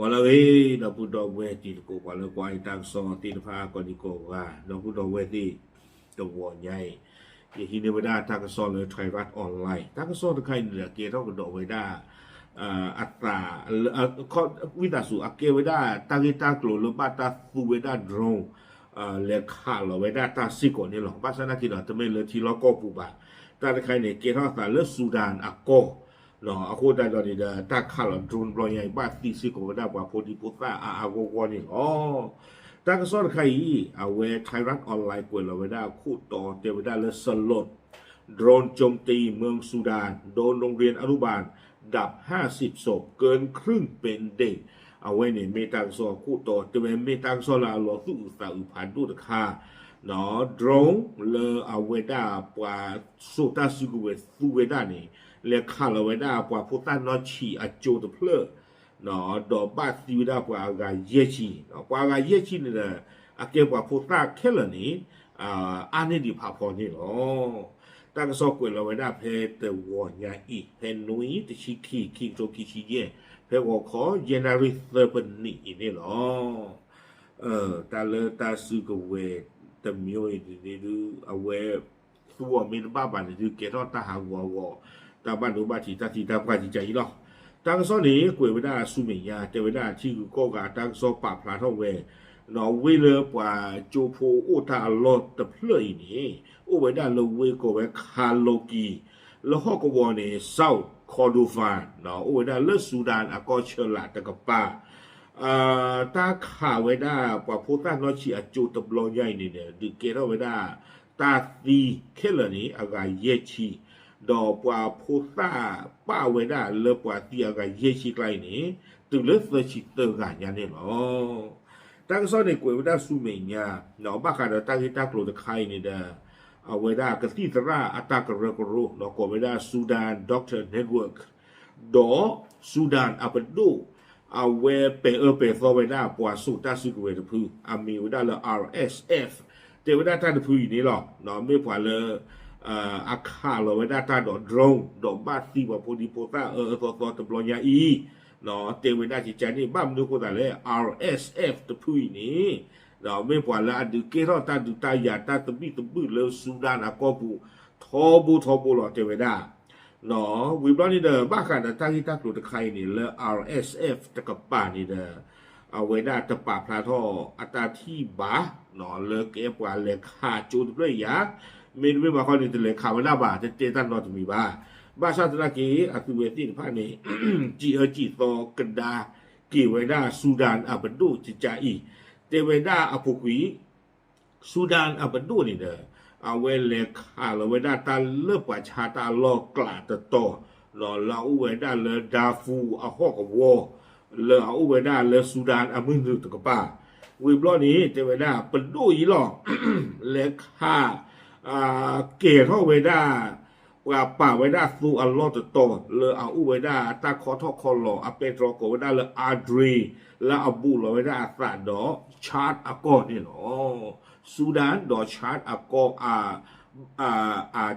ပှၤလၢအဂ့ၤ ဒီပုၢ်ဒီဝဲၢ်တံၤသကိး ပှၤလၢကွၢ်အံၤတၢ်ကစီၣ်သ့ၣ်တဖၣ် ကိးဒံကိးဂၤ ဒီပုၢ်ဒီဝဲၢ်သ့ၣ် တဂီၤညါအံၤ ယဟံးန့ၢ်ဝဲဒၣ်တၢ်ကစီၣ်လၢ Thairath Online တၢ်ကစီၣ်တခါအံၤန့ၣ်ဒီး ကဲထီၣ်ကဒီးဝဲဒၣ် အသး ဝံသးစူၤ အကဲဝဲဒၣ်တၢ်ဂ့ၢ်တၢ်ကျိၤလၢဘၣ်တၢ်သူဝဲဒၣ် drone လဲၤခးလီၤဝဲဒၣ်တၢ်စ့ၢ်ကီးန့ၣ်လီၤ. ဘၣ်ဆၣ်သနာ်က့ဒီး တမ့ၢ်လၢထံလီၢ်ကီၢ်ပူၤဘၣ်. တၢ်တခါအံၤန့ၣ် ကဲထီၣ်အသးလၢ Sudan အကီၢ် အဃိသတးဒီးန့ၣ်ဒီး တၢ်ခးလီၤ drone တဘျီညါအံၤ ဘၣ်သံစ့ၢ်ကီးဝဲဒၣ်ပှၤဖိဒံဖိသၣ်အါအါဂီၢ်ဂီၢ်န့ၣ်လီၤ. တၢ်ကစီၣ်တခါအံၤ အဝဲ Thairath Online ကွဲးလီၤဝဲဒၣ်အခိၣ်တီတဲဝဲဒၣ်လၢ สลด drone โจมตีเมืองซูดาน โดนโรงเรียนอนุบาลดับห้าสิบศพ เกินครึ่งเป็นเด็ก အဝဲန့ၣ်မ့ၢ်တၢ်ကစီၣ်အခိၣ်တီ တဲဝဲမ့ၢ်တၢ်ကစီၣ်လၢအလီၤသူၣ်အုးသးအုးဖးဒိၣ်တခါ drone လၢအဝဲဒၣ်ပှၤစိာ်တၢ်စုကဝဲၤသူဝဲဒၣ်န့ၣ် လဲၤခးလီၤဝဲဒၣ်ပှၤဖိသၣ်နီၢ်ဆံးအကၠိတဖျၢၣ် ဒီးဘၣ်သံဝဲဒၣ်ပှၤအဂၤယဲၢ်ဆံ, ပှၤအဂၤယဲၢ်ဆံန့ၣ်ဒီး အကဲပှၤဖိသၣ်ခဲလၢာ်န့ၣ် အါန့ၢ်ဒံးဖးဖီန့ၣ်လီၤ. တၢ်ကစီၣ်ကွဲးလီၤဝဲဒၣ်ဖဲတဂီၤညါအံၤ ဖဲနိအံၤ တဆံခံ ခံကထိခံဆံယဲၢ် ဖဲဂီၤခီ ယဲၢ်နၣ်ရံၣ်သၢပနံးအံၤန့ၣ်လီၤ. တၢ်လၢတၢ်စုကဝဲၤတမံၤအံၤန့ၣ်ဒုး အဝဲ သူအီၤမ့ၢ်တဘၣ်ဘၣ်န့ၣ်ဒုး ကဲထီၣ်တၢ်ဟးဂူာ်ဟးဂီၤ တၢ်ဘၣ်ဒိဘၣ်ထံးတၢ်သံတၢ်ပှၢ်ကကါအံၤလီၤ. တၢ်ကစီၣ်န့ၣ် ကွဲးဝဲဒၣ်ဆူမဲာ်ညါ တဲဝဲဒၣ်ထံဂုၤကီၢ်ဂၤတၢ်ကစီၣ်ပာ်ဖျါထီၣ်ဝဲ ဒီးဝ့ၢ်လၢပှၤကၠိဖိအိၣ်တၢ်အလီၢ်တဖျၢၣ်အံၤန့ၣ် အိၣ်ဝဲဒၣ်လၢဝ့ၢ်ကိးဝဲ Kalgoorlie လၢဟီၣ်ကဝီၤန့ၣ် South Kordofan အိၣ်ဝဲဒၣ်လၢ Sudan အကီၢ်ဆၢလာ်တကပၤ တၢ်ခးဝဲဒၣ်ပှၤဖိသၣ်နီၢ်ဆံးအကၠိတဘျီညါအံၤန့ၣ်ဒီး ဒုးကဲထီၣ်ဝဲဒၣ် တၢ်သံခဲလၢာ်န့ၣ် အဂၤယဲၢ်ဆံ, ဒီးပှၤဖိသၣ်ပာ်ဝဲဒၣ်လၢပှၤသံအဂၤယဲၢ်ဆံကျါအံၤန့ၣ် တုၤလၢသၢဆံသၢဂၤညါန့ၣ်လီၤ. တၢ်ကစီၣ်န့ၣ်ကွဲးဝဲဒၣ်ဆူမဲာ်ညါ ဘၣ်ဃးဒီးတၢ်ဂ့ၢ်တၢ်ကျိၤတခါအံၤန့ၣ်ဒီး အဝဲဒၣ်ကသံၣ်သရၣ်အတၢ်ကရၢကရိ ကိးဝဲဒၣ် Sudan Doctor Network ဒီး Sudan အပဒိၣ် အဝဲပဲာ်အၢပဲာ်သီဝဲဒၣ်ပှၤစိာ်တၢ်စုကဝဲၤတဖု အမံၤဝဲဒၣ်လၢ R S F တဲဝဲဒၣ်တၢ်တဖုအံၤန့ၣ်လီၤ. မ့ၢ်ပှၤလၢ အခးလီၤဝဲဒၣ်တၢ်ဒီး drone ဒီးဘၣ်သံပှၤဖိဒံဖိသၣ်အၢအၢသီသီတဘျီညါအံၤ တဲဝဲဒၣ်ကကါန့ၣ် ဘၣ်မနုၤအဃိသတးလဲၣ် R S F တဖုအံၤန့ၣ် မ့ၢ်ပှၤလၢအဒုးကဲထီၣ်တၢ်ဒုးတၢ်ယၤတၢ်သဘံၣ်သဘုၣ်လၢ Sudan အကီၢ်ပူၤ ထီဘိထီဘိလီၤ တဲဝဲဒၣ် ဝံၤဘျီန့ၣ်ဒီး ဘၣ်ဃးဒီးတၢ်ဂ့ၢ်တၢ်ကျိၤတခါအံၤန့ၣ် လၢ R S F တကပၤန့ၣ်ဒီး အဝဲဒၣ်တပာ်ဖျါထီၣ်အတၢ်ထံၣ်ဘၣ် လၢကဲပှၤလဲၤခးကၠိတဖျၢၣ်ယၤ မ့တမ့ၢ်ဘၣ်ဃီန့ၣ် တလဲၤခးဝဲဒၣ်ဘၣ် တတဲတၢ်နီတမံၤဘၣ်. ဘၣ်ဆၣ်သနာ်က့ အသုဝဲသ့ၣ်တဖၣ်န့ၣ် စံးအၢစံးသီကဒါက့ၤဝဲဒၣ် Sudan အပဒိၣ်ကကါအံၤ တဲဝဲဒၣ်အပူၤကွံာ် Sudan အပဒိၣ်န့ၣ်ဒီး အဝဲလဲၤခးလီၤဝဲဒၣ်တၢ်လၢပှၤဆါတၢ်အလီၢ်ကျးတတီၤ လၢအအိၣ်ဝဲဒၣ်လၢ Darfur အဟီၣ်ကဝီၤ လၢအအိၣ်ဝဲဒၣ်လၢ Sudan အမုၢ်နုာ်တကပၤ ဝံၤဘျီန့ၣ် တဲဝဲဒၣ်ပဒိၣ်အံၤလီၤ လဲၤခး ကဲၤထီၣ်ဝဲဒၣ် ပှၤပာ်ဝဲဒၣ်သိအလီၢ်တတီၤ လၢအအိၣ်ဝဲဒၣ်တၢ်ခီထီၣ်ခီလီၤအပဲတြီကိးဝဲဒၣ်လၢ Adre လၢအဘူးလီၤဝဲဒၣ်အသးဒီး Chad အကီၢ်န့ၣ်လီၤ. Sudan ဒီး Chad အကီၢ် အ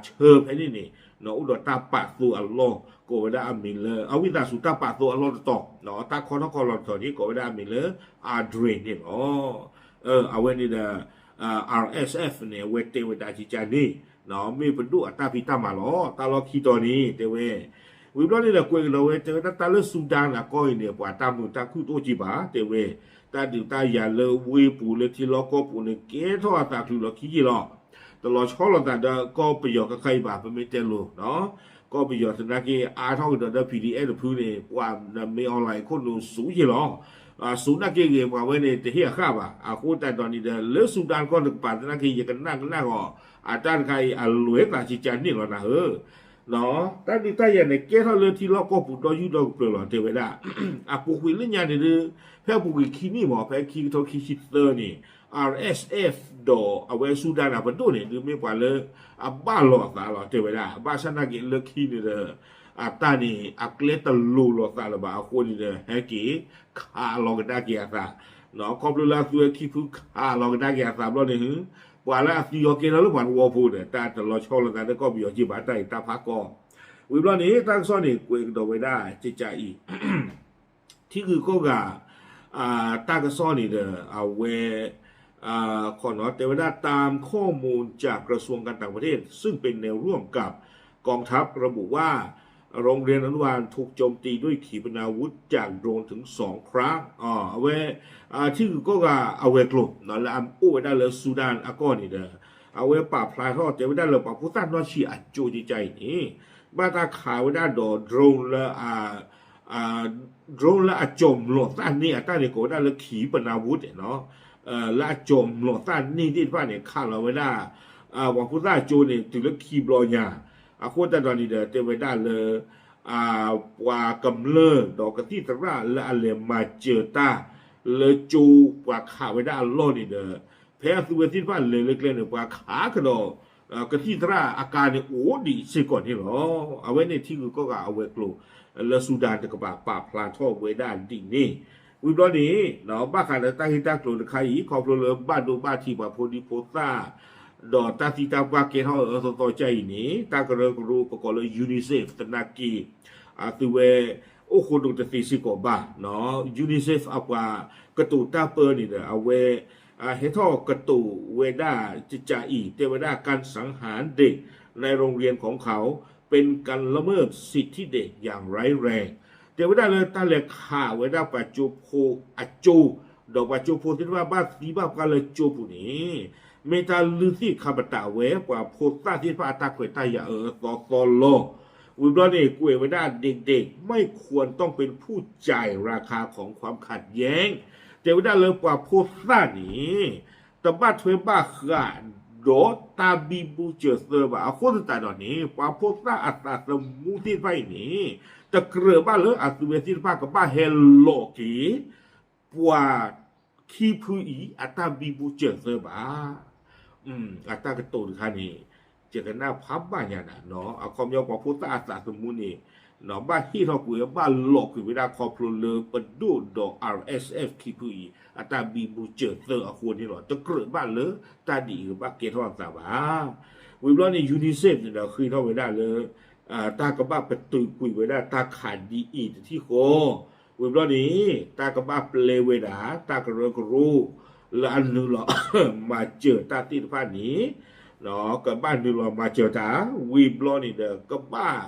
ဆၢဖဲန့ၣ်န့ၣ် အိၣ်ဒီးတၢ်ပာ်သိအလီၢ် ကိးဝဲဒၣ်အမံၤလၢ အဝံသးစူၤတၢ်ပာ်သိအလီၢ်တတီၤ တၢ်ခီထီၣ်ခီလီၤတတီၤန့ၣ် ကိးဝဲဒၣ်အမံၤလၢ Adre န့ၣ်လီၤ. အဝဲန့ၣ်ဒီး R S F န့ၣ် အဝဲတဲဝဲဒၣ်ကကါန့ၣ် မ့ၢ်ပဒိၣ်အတၢ်ဖံးတၢ်မၤလီၤ. တၢ်လီၢ်ခံတီၤန့ၣ် တဲဝဲ ဝံၤဘျီန့ၣ်ဒီးကွဲးကဒီးဝဲ တဲဝဲဒၣ်တၢ်လၢ Sudan အကီၢ်အံၤန့ၣ် ပှၤတၢ်မုာ်တၢ်ခုၣ်တအိၣ်က့ဘၣ် တဲဝဲ တၢ်ဒုးတၢ်ယၤလၢဝ့ၢ်ပူၤလၢထံလီၢ်ကီၢ်ပူၤန့ၣ် ကဲထီၣ်အသးချုးလီၤခံယံာ်လီၤ. တလီၤဆီလိာ်သးဒီးကီၢ်ပယီၤခဲခါအံၤဘၣ် ပမ့ၢ်တဲလိၤ ကီၢ်ပယီၤသနာ်က့ အါထီၣ်ကဒီးဒီး P D F တဖုန့ၣ် ပှၤမ့ၢ် online ခိၣ်နူာ်စူၤယံာ်လီၤ. စူၤနာ်က့ဂ့ၤ ပှၤဝဲန့ၣ် တဟ့ၣ်အဃၣ်ဘၣ်. အဃိသတးဒီးန့ၣ်ဒီး လၢ Sudan ကီၢ်တကပၤသနာ်က့ ယကနၣ်ကနၣ်ဂီၤ အတၢ်တခါအံၤ အလွဲၢ်သးကကါန့ၣ်လီၤနၤဧၢ တၢ်ဒုးတၢ်ယၤန့ၣ် ကဲထီၣ်လၢထံလီၢ်ကီၢ်ပူၤဒီယူၢ်ဒီကပျၢၤလီၤ တဲဝဲဒၣ်. အပူၤကွံာ်လၢညါန့ၣ်ဒုး ဖဲအပူၤကွံာ်ခံနံၣ်မး ဖဲခံကထိခံဆံသၢန့ၣ် R S F ဒီးအဝဲ Sudan အပဒိၣ်န့ၣ် ဒုးမ့ၢ်ပှၤလၢအဘၣ်လီၤအသးလီၤ တဲဝဲဒၣ်. ဘၣ်ဆၣ်သနာ်က့လၢခံန့ၣ်ဒီး အတၢ်န့ၣ် အကျဲတလိၤလိာ်သးလၢၤဘၣ်အဃိန့ၣ်ဒီး ဟဲက့ၤခးလီၤကဒါက့ၤအသး ခီဖျိလၢအသုဝဲခံဖုခးလီၤကဒါက့ၤအသးဘျီန့ၣ် ပှၤလၢအသံအီၤကဲထီၣ်လၢပှၤသဝီဖိဒီး တၢ်တလီၤဆီလိာ်သးလၢကီၢ်ပယီၤက့ဘၣ် တၢ်အံၤတၢ်ဖးကီ ဝံၤဘျီန့ၣ် တၢ်ကစီၣ်န့ၣ် ကွဲးကဒီးဝဲဒၣ်ကကါအံၤ ထံဂုၤကီၢ်ဂၤ တၢ်ကစီၣ်န့ၣ်ဒီး အဝဲ ခီနီၤ တဲဝဲဒၣ် ตามข้อมูลจากกระทรวงการต่างประเทศ ซึ่งเป็นแนวร่วมกับกองทัพระบุว่า โรงเรียนอนุบาลถูกโจมตีด้วยขีปนาวุธจากโดรนถึงสองครั้ง အဝဲ ထံဂုၤကီၢ်ဂၤအဝဲၤကျိၤ လၢအအိၣ်ဝဲဒၣ်လၢဆူဒၣ်အကီၢ်န့ၣ်ဒီး အဝဲပာ်ဖျါထီၣ်တဲဝဲဒၣ်လၢပှၤဖိသၣ်နီၢ်ဆံးအကၠိကကါအံၤန့ၣ် ဘၣ်တၢ်ခးဝဲဒၣ်ဒီး drone လၢ drone လၢအကၠီၤမျိာ်သၣ်န့ၢ်အတၢ်န့ၣ် ကိးဝဲဒၣ်လၢ ขีปนาวุธ န့ၣ်နီၤ လၢအကၠီၤမျိာ်သၣ်န့ၢ်သ့ၣ်တဖၣ်န့ၣ် ခးလီၤဝဲဒၣ် ပှၤဖိသၣ်အကၠိန့ၣ် တုၤလၢခံဘျီညါ အဃိသတးဒီးန့ၣ်ဒီး တဲဝဲဒၣ်လၢ ပှၤကမျၢၢ်ဒီးကသံၣ်သရၣ်လၢအလဲၤမၤစၢၤတၢ် လၢကၠိပှၤခးဝဲဒၣ်အလီၢ်န့ၣ်ဒီး ဖဲအသုဝဲသ့ၣ်တဖၣ်လဲၤလၢကျဲန့ၣ် ပှၤခးကဒီး ကသံၣ်သရၣ်အကါန့ၣ်အိၣ်ဒံးစ့ၢ်ကီးန့ၣ်လီၤ. အဝဲန့ၣ်ထံဂုၤကီၢ်ဂၤအဝဲၤကျိၤ လၢဆူဒၣ်တကပၤပာ်ဖျါထီၣ်ဝဲဒၣ်ဒ်န့ၣ် ဝံၤဘျီန့ၣ် ဘၣ်ဃးလၢတၢ်ဂ့ၢ်တၢ်ကျိၤတခါအံၤ ခီဖျိလၢဘၣ်ဒိဘၣ်ထံးပှၤဖိဒံဖိသၣ် ဒီးတၢ်သံတၢ်ပှၢ်ကဲထီၣ်အၢအၢသီသီကါအံၤန့ၣ် တၢ်ကရၢကရိပကိးလၢ UNICEF သနာ်က့ အသုဝဲ အိၣ်ဃိဒိၣ်တသ့စ့ၢ်ကီးဘၣ် UNICEF အပှၤကတိၤတၢ်ပၢန့ၣ်ဒီး အဝဲ ဟဲထီၣ်ကတိၤဝဲဒၣ်ကကါအံၤ တဲဝဲဒၣ် การสังหารเด็กในโรงเรียนของเขาเป็นการละเมิดสิทธิเด็กอย่างร้ายแรง တဲဝဲဒၣ်လၢတၢ်လဲၤခးဝဲဒၣ်ပှၤကၠိဖိအကၠိ ဒီးပှၤကၠိဖိသ့ၣ်တဖၣ်ဘၣ်သံဘၣ်ပှၢ်လၢကၠိပူၤန့ၣ် မ့ၢ်တၢ်လုၢ်သ့ၣ်ခါပတာ်ဝဲ ပှၤဖိသၣ်သ့ၣ်တဖၣ်အတၢ်ခွဲးတၢ်ယာ်အၢအၢသီသီလီၤ. ဝံၤဘျီန့ၣ် ကွဲးဝဲဒၣ် เด็กๆไม่ควรต้องเป็นผู้จ่ายราคาของความขัดแย้ง တဲဝဲဒၣ်လၢပှၤဖိသၣ်န့ၣ် တဘၣ်ထွဲဘၣ်ဃး ဒီးတၢ်ဘံဘူစၢၤသၢဘၣ်. အဃိသတးဒီးန့ၣ် ပှၤဖိသၣ်အသးသမူသ့ၣ်တဖၣ်အံၤန့ၣ် တကြၢးဘၣ်လၢအသုဝဲသ့ၣ်တဖၣ်ကဘၣ်ဟဲလီၤက့ၤ ပှၤခံဖုအံၤ အတၢ်ဘံဘူစၢၤသၢဘၣ်. အတၢ်ကတိၤတခါန့ၣ် ယကနၣ်ဖးဘၣ်ညါနၤနီၤ အခီပညီပှၤဖိသၣ်အသးသမူန့ၣ် ဘၣ်ဟ့ၣ်ထီၣ်ကွံာ်ဝဲ ဘၣ်လီၤကွံာ်ဝဲဒၣ်ခီဖျိလၢပဒိၣ်ဒီး RSF ခံဖုအံၤ အတၢ်ဘံဘူစၢၤသၢအဃိန့ၣ်လီၤ. တကြၢးဘၣ်လၢတၢ်ဒ်အံၤကဘၣ်ကဲထီၣ်အသးဘၣ်. ဝံၤဘျီန့ၣ် UNICEF န့ၣ်ဒီးဃ့ထီၣ်ဝဲဒၣ်လၢ တၢ်ကဘၣ်ပတုာ်ကွံာ်ဝဲဒၣ်တၢ်ခးဒ်အံၤတထံၣ်ဃီ ဝံၤဘျီန့ၣ် တၢ်ကဘၣ်ပျဲဝဲဒၣ် တၢ်ကရၢကရိ လၢအနုာ်လီၤ မၤစၢၤတၢ်သ့ၣ်တဖၣ်န့ၣ် ကဘၣ်နုာ်လီၤမၤစၢၤတၢ် ဝံၤဘျီန့ၣ်ဒီး ကဘၣ်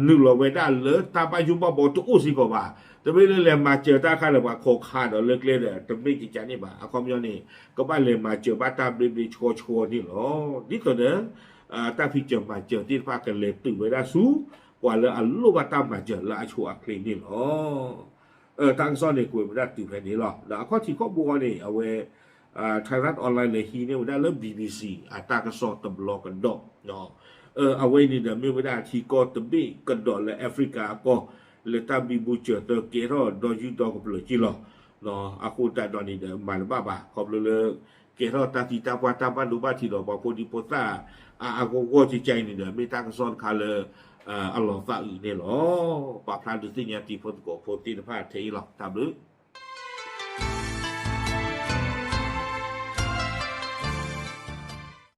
နုာ်လီၤဝဲဒၣ်လၢတၢ်ဘၣ်ယိၣ်ဘၣ်ဘီတအိၣ်စ့ၢ်ကီးဘၣ်. တမ့ၢ်လၢလဲၤမၤစၢၤတၢ်ခါဒီးပှၤခိးခးဒီးလၢကျဲဒီး တမ့ၢ်ကကန့ၣ်ဘၣ်. အခီပညီန့ၣ် ကဘၣ်လဲၤမၤစၢၤဘၣ်တၢ်ဘျ့ဘျ့ဆှီဆှီန့ၣ်လီၤ. ဒ်သိးဒီး တၢ်ဖံးစၢၤမၤစၢၤသ့ၣ်တဖၣ်ကလဲၤတုၤဝဲဒၣ်ဆူ ပှၤလၢအလိၣ်ဘၣ်တၢ်မၤစၢၤလၢအဆိအချ့န့ၣ်လီၤ. တၢ်ကစီၣ်န့ၣ် ကွဲးဝဲဒၣ်တုၤဖဲန့ၣ်လီၤ. ဒီးအခီၣ်ထံးခီၣ်ဘိအံၤန့ၣ် အဝဲ Thairath Online လဲၤဟံးန့ၢ်ဝဲဒၣ်လၢ BBC အတၢ်ကစီၣ်တဘျီကဒီး အဝဲအံၤန့ၣ်ဒီးမ့ၢ်ဝဲဒၣ်ထံကီၢ်တဘ့ၣ်ကဒီးလၢ Africa အကီၢ် လၢတၢ်ဘံဘူစၢၤသၢကဲထီၣ်ဒီယုၢ်ဒီကပျၢၤက့လီၤ. အဃိသတးဒီးန့ၣ်ဒီး မၤတဘၣ်ဘၣ် ခီဖျိလၢ ကဲထီၣ်တၢ်သံတၢ်ပှၢ်တၢ်ဘၣ်ဒိဘၣ်ထံးဒီးပှၤဖိဒံဖိသၣ် အါအါဂီၢ်ဂီၢ်ကကါအံၤန့ၣ်ဒီး မ့ၢ်တၢ်ကစီၣ်တခါလၢ အလီၤသးအုးန့ၣ်လီၤ. ပာ်ဖျါဒုးသ့ၣ်ညါတံၤဖိသကိးဖိသ့ၣ်တဖၣ်ထဲအံၤလီၤ. တၢ်ဘျုး